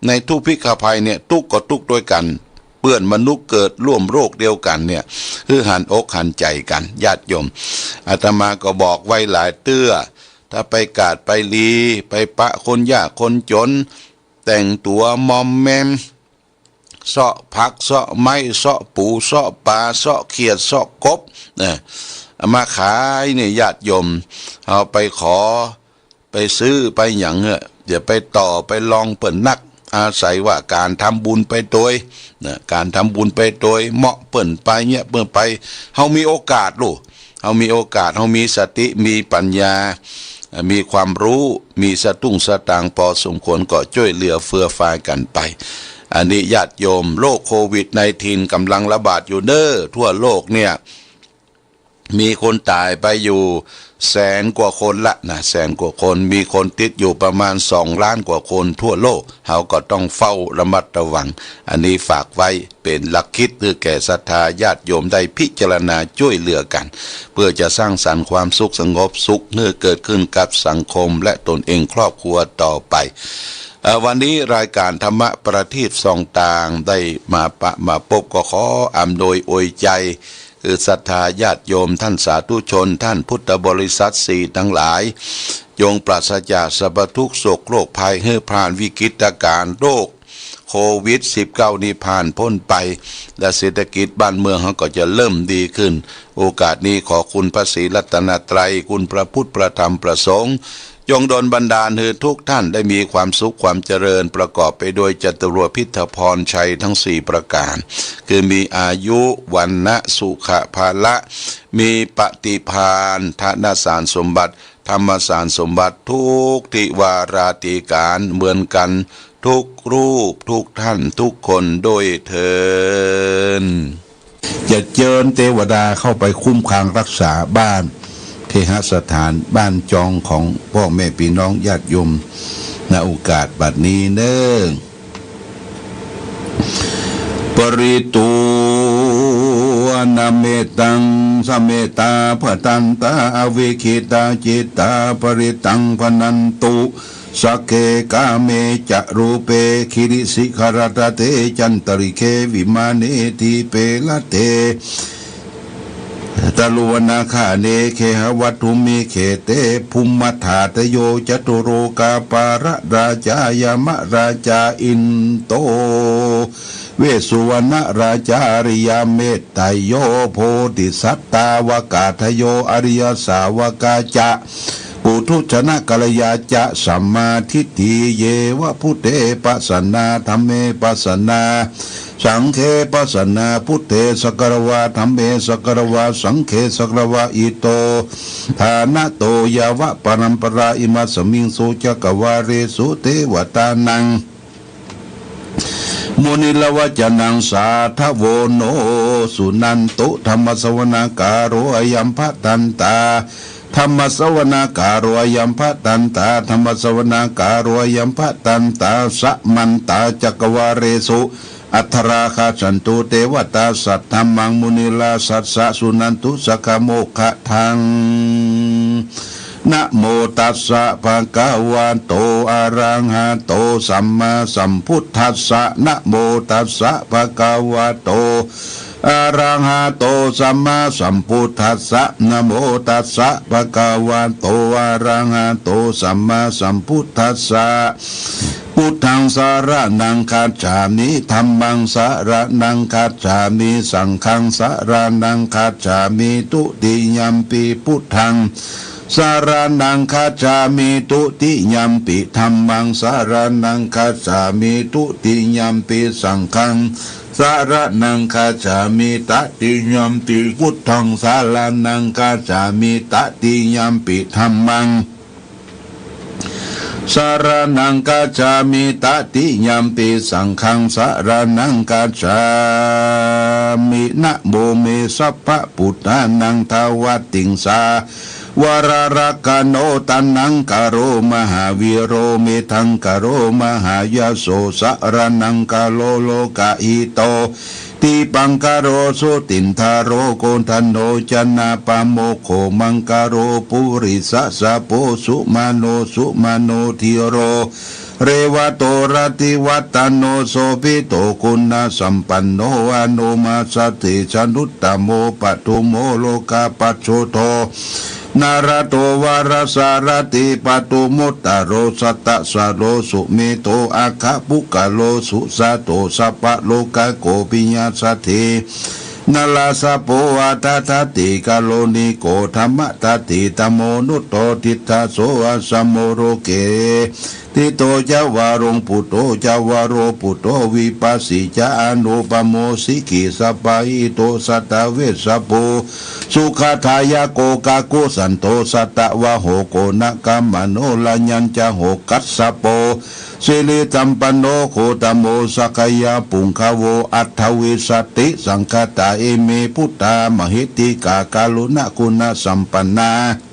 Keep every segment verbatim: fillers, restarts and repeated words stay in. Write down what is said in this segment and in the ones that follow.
ในทุกข์พิกภัยเนี่ย ตุ๊กข์ก็ตุ๊กข์ด้วยกัน เปื้อนมนุษย์เกิดร่วมโลกเดียวกันเนี่ย คือหันอกหันใจกัน ญาติโยม อาตมาก็บอกไว้หลายเตื้อ ถ้าไปกาดไปลี ไปปะคนยากคนจน แต่งตัวมอมแมม เซาะผักเซาะไม้ เซาะปูเซาะปลา เซาะเขียดเซาะกบ นะ เอามาขายเนี่ย ญาติโยม เอาไปขอ ไปซื้อไปหยังเถอะ อย่าไปต่อไปรองเปิ้นนัก อาศัยว่าการทำบุญไปโตย นะ การทำบุญไปโตย เหมาะเปิ้นไปเนี่ย เปิ้นไป เฮามีโอกาสลูก เฮามีโอกาส เฮามีสติ มีปัญญา มีความรู้ มีสตุ้งสตางค์พอสมควร ก็ช่วยเหลือเฟื่อฟายกันไป อันนี้ญาติโยม โรคโควิดสิบเก้า กำลังระบาดอยู่เด้อ ทั่วโลกเนี่ย มีคนตายไปอยู่แสนกว่าคนละนะ แสนกว่าคน มีคนติดอยู่ประมาณสองล้านกว่าคนทั่วโลก เฮาก็ต้องเฝ้าระมัดระวัง อันนี้ฝากไว้เป็นหลักคิด เพื่อแก่ศรัทธาญาติโยมได้พิจารณาช่วยเหลือกัน เพื่อจะสร้างสรรค์ความสุขสงบสุข ให้เกิดขึ้นกับสังคมและตนเองครอบครัวต่อไป เอ่อ วันนี้รายการธรรมะประทีปส่องตางได้มาปะมาพบ ก็ขออำนวยอวยใจ คือศรัทธาญาติโยม ท่านสาธุชน ท่านพุทธบริษัทสี่ทั้งหลาย จงปราศจากสัพพทุกข์โศกโรคภัย ให้ผ่านวิกฤตการณ์โรคโควิดสิบเก้า นี้ผ่านพ้นไป และเศรษฐกิจบ้านเมืองเฮาก็จะเริ่มดีขึ้น โอกาสนี้ขอคุณพระศรีรัตนตรัย คุณพระพุทธพระธรรมพระสงฆ์ จงดลบันดาลให้ทุกท่านได้มีความสุขความเจริญ ประกอบไปด้วยจตุรพิธพรชัยทั้งสี่ประการ คือมีอายุ วรรณะ สุขะ พละ มีปฏิภาณ ธนสารสมบัติ ธรรมสารสมบัติ ทุกทิวาราตรีการเหมือนกันทุกรูปทุกท่านทุกคนด้วยเทอญ จะเจิญเทวดาเข้าไปคุ้มครองรักษาบ้าน เคหสถาน บ้านจองของพ่อแม่พี่น้องญาติโยม ณ โอกาสบัดนี้เนิ่ง Parittū anamettaṃ samettā bhadantā avikkhittacittā parittaṃ bhaṇantu. Sagge kāme ca rūpe girisikharataṭe cantalikkhe vimāne dīpe raṭṭhe taruvanagahane gehavatthumhi khette bhummantārāyo catulokapālarājā yamarājā indo vessuvaṇṇarājā ariyametteyyo bodhisattāvakādayo ariyasāvakā ca puthujjanakalyā ca sammādiṭṭhi. Ye ca buddhe pasannā dhamme pasannā saṅghe pasannā, buddhe sakkatvā dhamme sakkatvā saṅghe sakkatvā ito ṭhānato yāva paramparā imasmiṃ su cakkavāḷesu devatānaṃ munivacanaṃ sādhavo no suṇantu. Dhammassavanakālo ayam bhadantā. Dhammassavanakālo ayam bhadantā. Dhammassavanakālo ayam bhadantā. Samantā cakkavāḷesu atrāgacchantu devatā saddhammaṃ munirājassa suṇantu saggamokkhadaṃ. Namo tassa bhagavato arahato sammāsambuddhassa. Namo tassa bhagavato arahato sammāsambuddhassa. Namo tassa bhagavato arahato sammāsambuddhassa. Buddhaṃ saraṇaṃ gacchāmi. Dhammaṃ saraṇaṃ gacchāmi. Saṅghaṃ saraṇaṃ gacchāmi. Dutiyampi buddhaṃ saraṇaṃ gacchāmi. Dutiyampi dhammaṃ saraṇaṃ gacchāmi. Dutiyampi saṅghaṃ saraṇaṃ gacchāmi. Tatiyampi buddhaṃ saraṇaṃ gacchāmi. Tatiyampi dhammaṃ saraṇaṃ gacchāmi. Tatiyampi saṅghaṃ saraṇaṃ gacchāmi. Namo me sabbabuddhānaṃ dvattiṃsavararakkhano taṇhaṅkaro mahāvīro medhaṅkaro mahāyaso saraṇaṅkaro lokahito dīpaṅkaro jutindharo koṇḍañño janapāmokkho maṅgalo purisasabho sumano sumano dhīro revato rativaṭṭhano sobhito guṇasampanno anomadassī januttamo padumo lokapajjoto nārado varasārathī padumuttaro sattasāro sumedho aggapuggalosujāto sabbalokaggo piyadassī narāsabho atthadassī kāruṇiko dhammadassi dhammonuttaro diṭṭhaso asamo loke ṭhito ca varuṃ buddho ca varo buddho vipassī ca anūpamo sikhī sabbahito satthā vessabhū sukhadāyako kakusandho satthavāho koṇāgamano raññañca hogasabho sirisampanno gotamo sakyapuṅgavo aṭṭhavīsati saṅkhātā ime buddhā mahiddhikā karuṇāguṇasampannā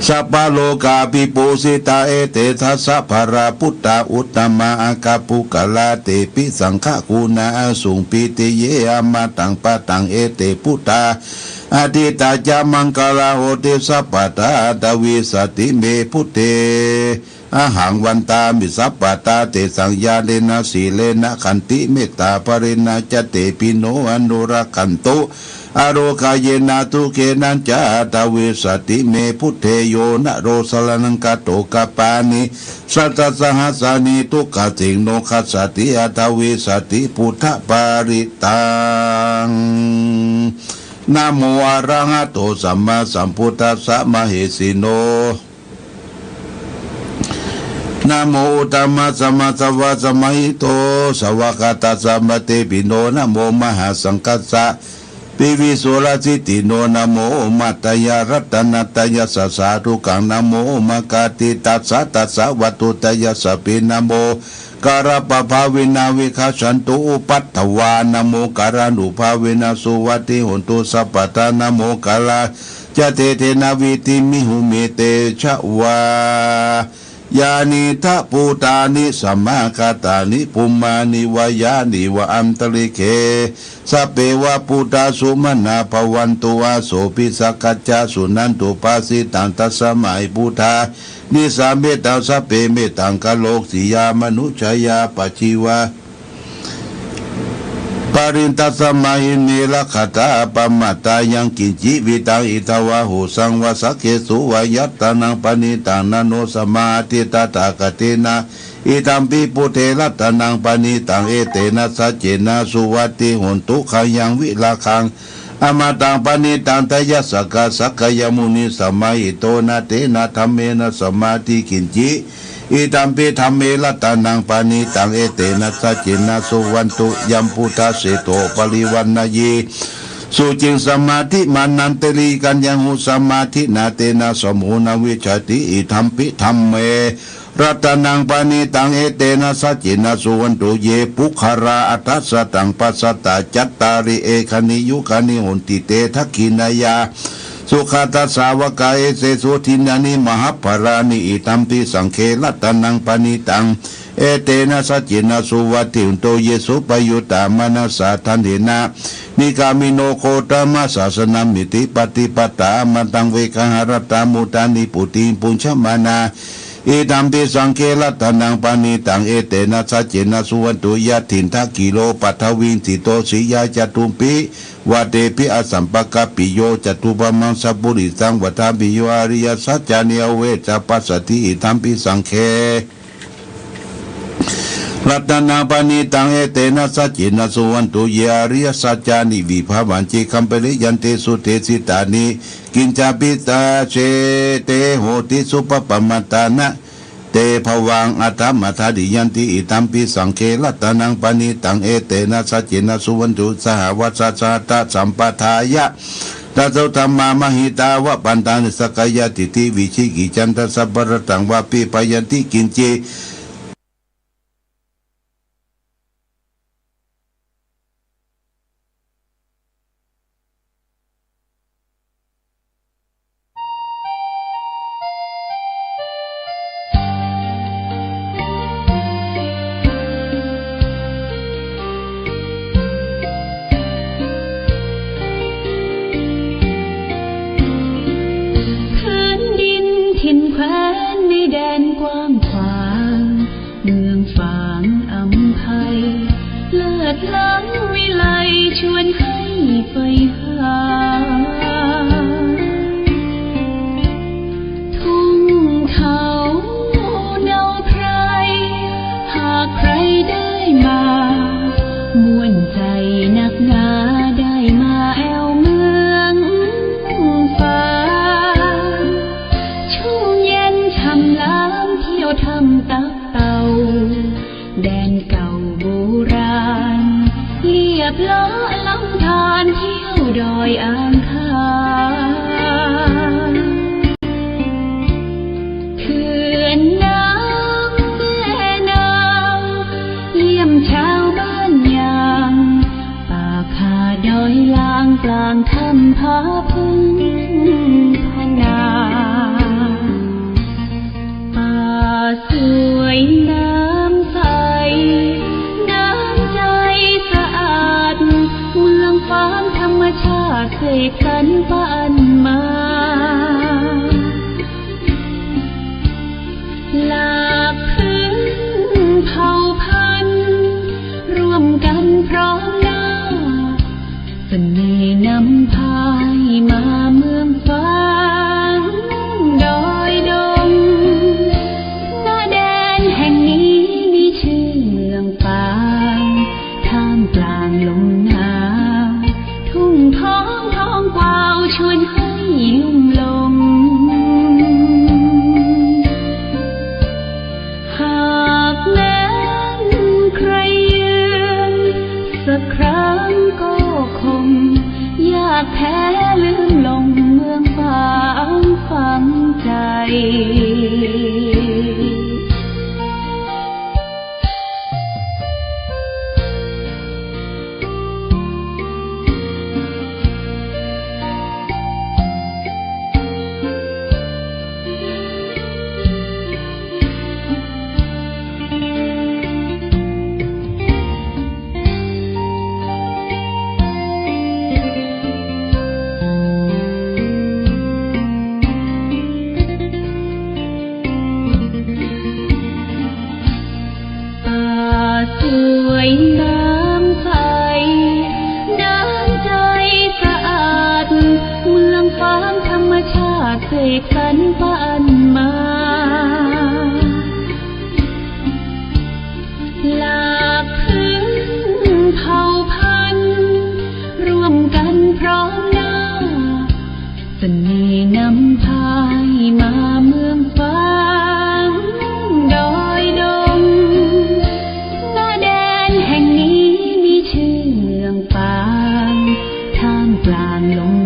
sabbalokavibhūsitā. Ete dasabalā buddhā uttamā aggapuggalā tepi saṅghaguṇā asuṃ pītiye amataṃ padaṃ. Ete buddhā atītā ca maṅgalā honti sabbadā aṭṭhavīsati me buddhe ahaṃ vandāmi sabbadā. Tesaṃ ñāṇena sīlena khantimetā balañca tejena anurakkhantu arogāyena sukhena ca aṭṭhavīsati me buddhe. Yo naro saraṇaṃ gato kappāni sattasahassāni dukkhaseṇo gassati aṭṭhavīsati buddhaparittaṃ. Namo arahato sammāsambuddhassa mahesino. Namo uttamasāma savāsamahito svākkhātassa mātepino. Namo mahāsaṅghassāpi visuddhasīlino. Namo omātyāraddhattayassa sādhukaṃ. Namo omakātītassa tassa vatthuttayassapi. Namo kārappabhāvena vigacchantu upaddavā. Namo kārānubhāvena suvatthi hontu sabbadā. Namo kārā ca tejena vidhimhi homi tejavā. Yānīdha bhūtāni samāgatāni bhummāni vā yāni va antalikkhe sabbeva bhūtā sumanā bhavantu athopi sakkacca suṇantu bhāsitaṃ. Tasmā hi buddhāni sametaṃ sabbe mettaṃ karoti yaṃ manussānaṃ yā pajīva pariṃ. Tasmā hi ne rakkhatha appamattā yaṃ kiñci vittaṃ idha vā horaṃ vā saggesu vā ratanaṃ paṇītaṃ na no samaṃ atthi tathāgatena idampi buddhe ratanaṃ paṇītaṃ etena saccena suvatthi hotu. Khayaṃ virāgaṃ amataṃ paṇītaṃ tayajjhagā sakyamunī samāhito na tena dhammena samatthi kiñci idampi dhamme ratanaṃ paṇītaṃ etena saccena suvatthi. Yambuddhaseṭṭho parivaṇṇayī suciṃ samādhimānantarikaññaṃ ujukamakaṃ samādhinā tena samo na vijjati idampi dhamme ratanaṃ paṇītaṃ etena saccena suvatthi. Ye puggalā aṭṭha sataṃ pasatthā cattāri etāni yugāni honti te dakkhiṇeyyā sugatassa devakā etesu dinnāni mahapphalāni idampi saṅghe ratanaṃ paṇītaṃ etena saccena suvatthi hotu. Ye suppayuttā manasā daḷhena nikkāmino gotamasāsanamhi paṭipadā amataṃ vigayha laddhā mudhā nibbutiṃ bhuñjamānā idampi saṅghe ratanaṃ paṇītaṃ etena saccena suvatthi. Yathindakhīlo paṭhaviṃ sito siyā catubbhi vātebhi asampakampiyo tathūpamaṃ sappurisaṃ vadāmi yo ariyasaccāni avecca passati idampi saṅghe ratanaṃ paṇītaṃ etena saccena suvatthi. Ye ariyasaccāni vibhāvañce gabbhinīyā te sudesitāni kiñcāpi na te honti suppamattā na te bhavaṃ aṭṭhamādariyyanti idampi saṅghe ratanaṃ paṇītaṃ etena saccena suvatthi. Sahāvassa sahatthi sampādāya tato dhammā mahitā va vandāni sakyādiṭṭhi vicikicchanta sabbarattaṃ vapappayanti kiñci อัมไพ เลิศล้ำวิไลชวนให้ใฝ่หา ทุ่งเขาเนาไพร หากใครได้มา ม่วนใจนักหนาได้มาแอวเมืองฟ้า ชุ่มเย็นช่ำล้ำเที่ยวถ้ำตับเต่า แดนเก่าโบราณ เลียบเลาะลำธารเที่ยวดอยอ่างขาง เขื่อนน้ำแม่นาง เยี่ยมชาวบ้านยาง ป่าคาดอยลางกลางถ้ำผาพึ่งพนา ป่าสวยน้ำใส น้ำใจสะอาด เมืองฟางธรรมชาติเสกสรรปั้นมา หลากพื้นเผ่าพันธุ์ ร่วมกันพร้อมหน้า เสน่ห์นำพาให้มาเมืองฟางดอยดง ณ แดนแห่งนี้มีชื่อเมืองฟาง ท่ามกลางลมหนาว ทุ่งทองทองกวาวชวนให้ลุ่มหลง หากแม้นใครเยือนสักครั้งก็คง ยากแท้ลืมลงเมืองฟางฝังใจ ป่าสวยน้ำใส น้ำใจสะอาด เมืองฟางธรรมชาติเสกสรรปั้นมา หลากพื้นเผ่าพันธุ์ ร่วมกันพร้อมหน้า เสน่ห์นำพาให้มาเมืองฟางดอยดง ณ แดนแห่งนี้มีชื่อเมืองฟาง ท่ามกลางลม